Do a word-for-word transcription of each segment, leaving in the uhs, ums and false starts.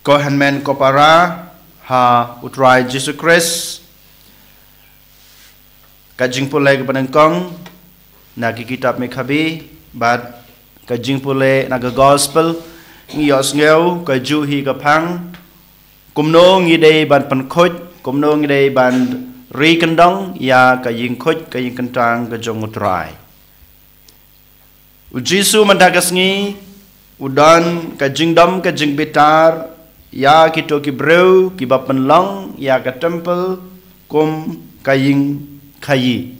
Ko hynmen ko para ha U Trai Jisu Khrist, ka jingpule kaba nyngkong na ki kitab Makkabi bad ka jingpule na ka Gospel, ngi ïohsngew ka juh hi ka phang kumno ngi dei ban pynkhuid, kumno ngi dei ban ri kyndong ïa ka jingkhuid ka jingkyntang ka jong U Trai. U Jisu mynta ka sngi u don ka jingdom ka jingbitar ïa kito ki briew kiba pynlong ïa ka temple kum ka ïing khaïi.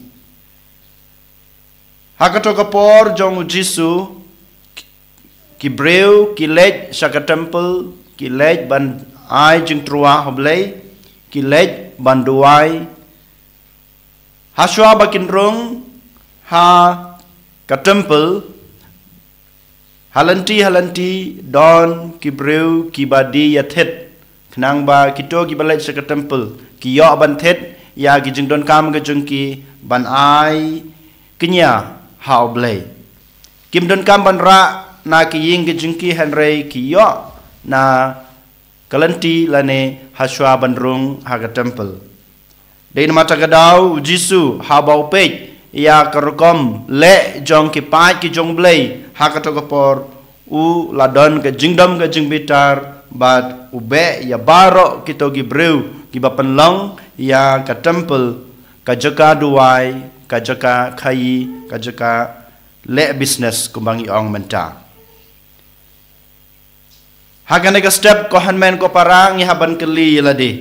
Ha kato ka por jong U Jisu, ki briew ki leit sha ka temple, ki leit ban ai jingtyrwa ha U Blei, ki leit ban duwai. Hashwa ba kin rung ha ka temple, ha lynti ha lynti don ki briew kiba die ïa thied, khnang ba kito kiba leit sha ka temple ki ïoh ban thied ïa ki jingdonkam ka jong ki ban ai kñia ha U Blei. Kim donkam ban rah na ki ïing ka jong ki, hynrei ki ïoh na ka lynti lane hashwa ban rung ha ka temple. Dei namar kata ka daw U Jisu haba u peit ïa ka rukom leh jong ki paid ki jong U Blei ha kato ka por, u la don ka jingdom ka jingbitar bad u beh ïa baroh kito ki briew kiba pynlong ïa ka temple ka jaka duwai, ka jaka khaïi, ka jaka leh business kumba ngi ong mynta. Ha kane ka step, ko hynmen ko para, ngi hap ban kylli ïa lade,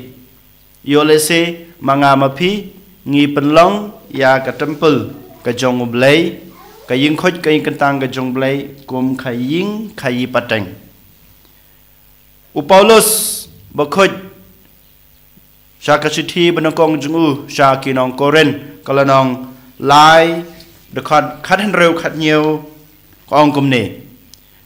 ïoh lehse ma nga ma phi ngi pynlong ïa ka temple ka jong U Blei, ka ïing khuid ka ïing kyntang ka jong U Blei kum ka ïing khaïi pateng. U Paulus bakhuid sha ka shithi banyngkong jong u sha ki nong Korinth, ka lynnong lai, dkhot khathynriew khathynñiew, ka ong kumne: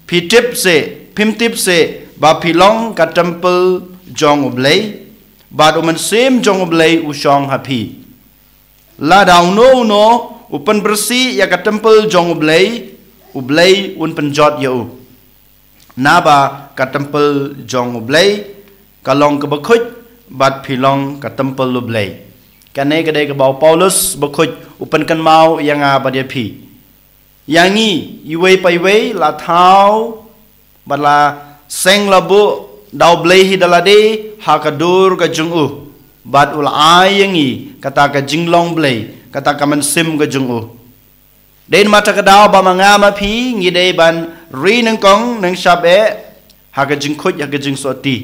Phi tip seh, phim tip seh ba phi long ka temple jong U Blei, bad U Mynsiem jong U Blei u shong ha phi? Lada uno uno u pynbyrsih ïa ka temple jong U Blei, U Blei un pynjot ïa u. Naba ka temple jong U Blei ka long kaba khuid, bad phi long ka temple U Blei. Kane ka dei kaba u Paulus bakhuid u pynkynmaw ïa nga bad ïa phi. Ïa ngi iwei pa iwei la thaw bad la seng la buh da U Blei hi da lade ha ka dur ka jong u, bad u la ai ïa ngi kata ka jinglong Blei, kata ka mynsiem ka jong u. Dei namar kata ka daw ba ma nga ma phi ngi dei ban ri nyngkong nyngshap eh ha ka jingkhuid ha ka jingsotti.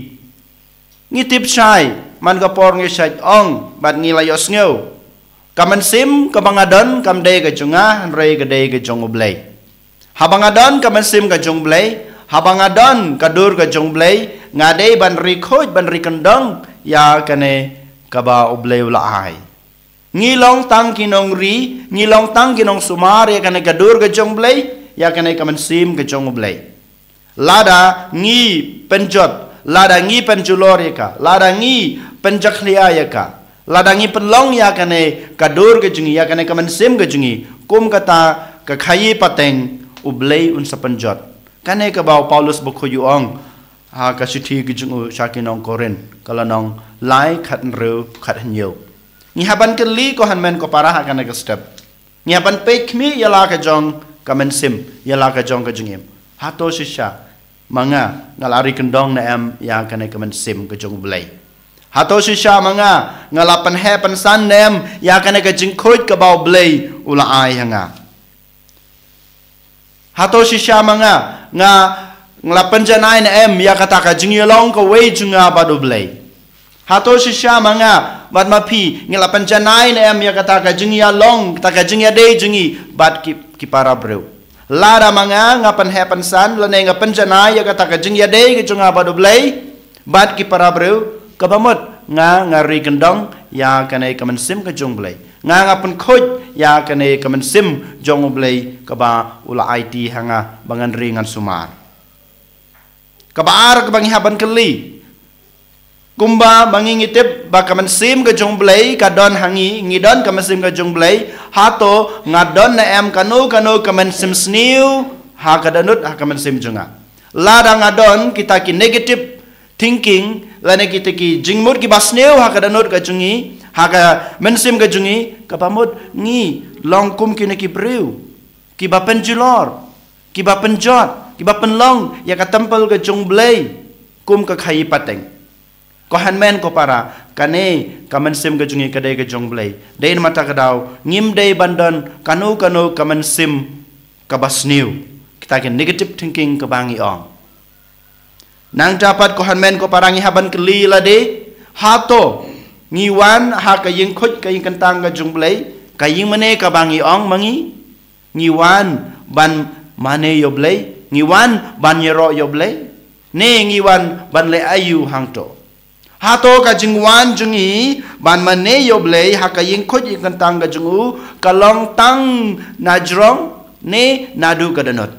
Ngi tip shai man ka por ngi shait ong bad ngi la ïohsngew, ka mynsiem kaba nga don kam dei ka jong nga, hynrei ka dei ka jong U Blei. Haba nga don ka mynsiem ka jong U Blei, haba nga don ka dur ka jong U Blei, nga dei ban ri khuid ban ri kyndong ïa kane kaba U Blei u la ai. Ngi long tang ki nongri, ngi long tang ki nongsumar ïa kane ka dur ka jong U Blei, ïa kane ka mynsiem ka jong U Blei. Lada ngi pynjot, lada ngi pynjulor ïa ka, lada ngi pynjakhlia ïa ka, lada ngi pynlong ïa kane ka dur ka jong ngi, ïa kane ka mynsiem ka jong ngi kum kata ka khaïi pateng, U Blei un sa pynjot. Kane kaba u Paulus bakhuid u ong ha ka shithi ka jong u sha ki nong Korinth, ka lynnong lai, khathynriew khathynñiew. Ngi hap ban kylli, ko hynmen ko para, ha kane ka step. Ngi hap ban peit khmih ïa la ka jong ka mynsiem, ïa la ka jong ka jingim. Hato shisha ma nga nga la ri kyndong ne em ïa kane ka mynsiem ka jong U Blei? Hato shisha ma nga nga la pynheh pynsan ne em ïa kane ka jingkhuid kaba U Blei u la ai ha nga? Hato shisha ma nga nga la pynjanai ne em ïa kata ka jingïalong kawei jong nga bad U Blei? Hato shisha ma nga bad ma phi ngi la pynjanai ne em ïa kata ka jingïalong, kata ka jingïadei jong ngi bad ki, ki para briew? Lada ma nga nga pynheh pynsan lane nga pynjanai ïa kata ka jingïadei ka jong nga bad U Blei bad ki para briew, kaba mut nga nga ri kyndong ïa kane ka mynsiem ka jong U Blei. Nga nga pynkhuid ïa kane ka mynsiem jong U Blei kaba u la aiti ha nga ba ngan ri ngan sumar. Kaba ar kaba ngi hap ban kylli, kumba ma ngi ngi tip ba ka mynsiem ka jong U Blei ka don ha ngi, ngi don ka mynsiem ka jong U Blei, hato nga don ne em kano kano ka mynsiem sniew ha ka dohnud ha ka mynsiem jong nga? Lada nga don kita ki negative thinking, lane kita ki jingmut kiba sniew ha ka dohnud ka jong ngi, ha ka mynsiem ka jong ngi, kaba mut ngi long kum kine ki briew kiba pynjulor, kiba pynjot, kiba pynlong ïa ka temple ka jong U Blei kum ka khaïi pateng. Ko hynmen ko para, kane ka mynsiem ka jong ngi ka dei ka jong U Blei. Dei namar kata ka daw ngim dei ban don kano kano ka mynsiem kaba sniew, kita ki negative thinking kaba ngi ong. Nangta pat ko hynmen ko para, ngi hap ban kylli lade, hato ngi wan ha ka ïingkhuid ka ïingkyntang ka jong U Blei, ka ïingmane kaba ngi ong ma ngi? Ngi wan ban mane ïa U Blei, ngi wan ban ïaroh ïa U Blei, ne ngi wan ban leh aïu hangto? Hato ka jingwan jong ngi ban mane ïa U Blei ha ka ïingkhuid ïingkyntang ka jong u ka long tang na jrong ne naduh ka dohnud?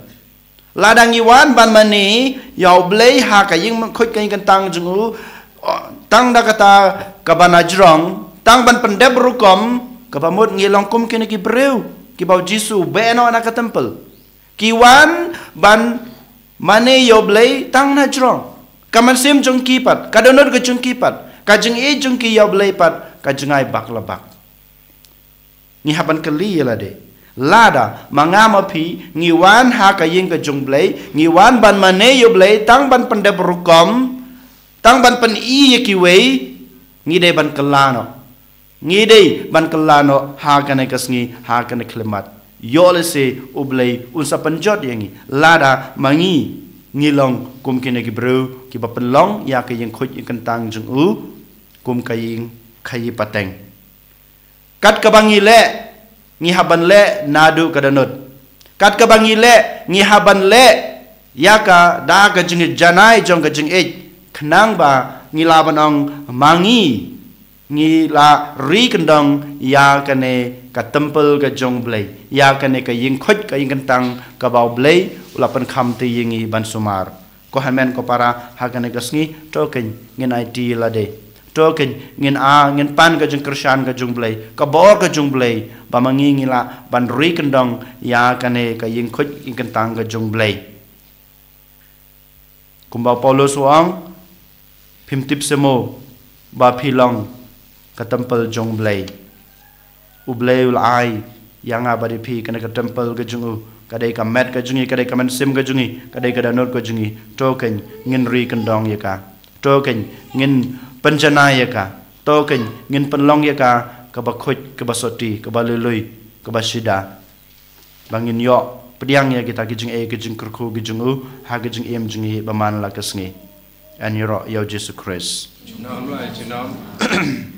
Lada ngi wan ban mane ïa U Blei ha ka ïingkhuid ka ïingkyntang jong u, tang da kata kaba na jrong, tang ban pyndep rukom, kaba mut ngi long kum kine ki briew kiba U Jisu u beh noh na ka temple. Ki wan ban mane ïa U Blei tang na jrong. Ka mynsiem jong ki pat, ka dohnud ka jong ki pat, ka jingïeit jong ki ïa U Blei pat ka jngai bak la bak. Ngi hap ban kylli ïa lade, lada ma nga ma phi ngi wan ha ka ïing ka jong U Blei, ngi wan ban mane ïa U Blei tang ban pyndep rukom, tang ban pyni ïa kiwei, ngi dei ban kylla noh. Ngi dei ban kylla noh ha kane ka sngi, ha kane ka khyllipmat. Ïoh lehse U Blei un sa pynjot ïa ngi lada ma ngi ngi long kum kine ki briew kiba pynlong ïa ka ïingkhuid ïingkyntang jong u kum ka ïing khaïi pateng. Kat kaba ngi leh, ngi hap ban leh naduh ka dohnud. Kat kaba ngi leh, ngi hap ban leh ïa ka da ka jingjanai jong ka jingïeit, khnang ba ngi lah ban ong ma ngi ngi la ri kyndong ïa kane ka temple ka jong U Blei, ïa kane ka ïingkhuid ka ïingkyntang kaba U Blei u la pynkham te ïa ngi ban sumar. Ko hynmen ko para, ha kane ka sngi to kein ngin aiti lade. To kein ngin a, ngin pan ka jingkyrshan ka jong U Blei, ka bor ka jong U Blei, ba ma ngi ngi lah ban ri kyndong ïa kane ka ïingkhuid ïingkyntang ka jong U Blei. Kumba u Paulus u ong, phim tip seh mo ba phi long ka temple jong U Blei. U Blei u la ai ïa nga bad ïa phi kane ka temple ka jong u, ka dei ka met ka jong ngi, ka dei ka mynsiem ka jong ngi, ka dei ka dohnud ka jong ngi. To kein ngin ri kyndong ïa ka. To kein ngin pynjanai ïa ka. To kein ngin pynlong ïa ka kaba khuid, kaba soti, kaba lui lui, kaba shida, ba ngin ïoh pdiang ïa kita ki jingeh ki jingkyrkhu ki jong u ha ki jingim jong ngi ba man la ka sngi. Yn ïaroh ïa U Jisu Khrist. Junom, junom.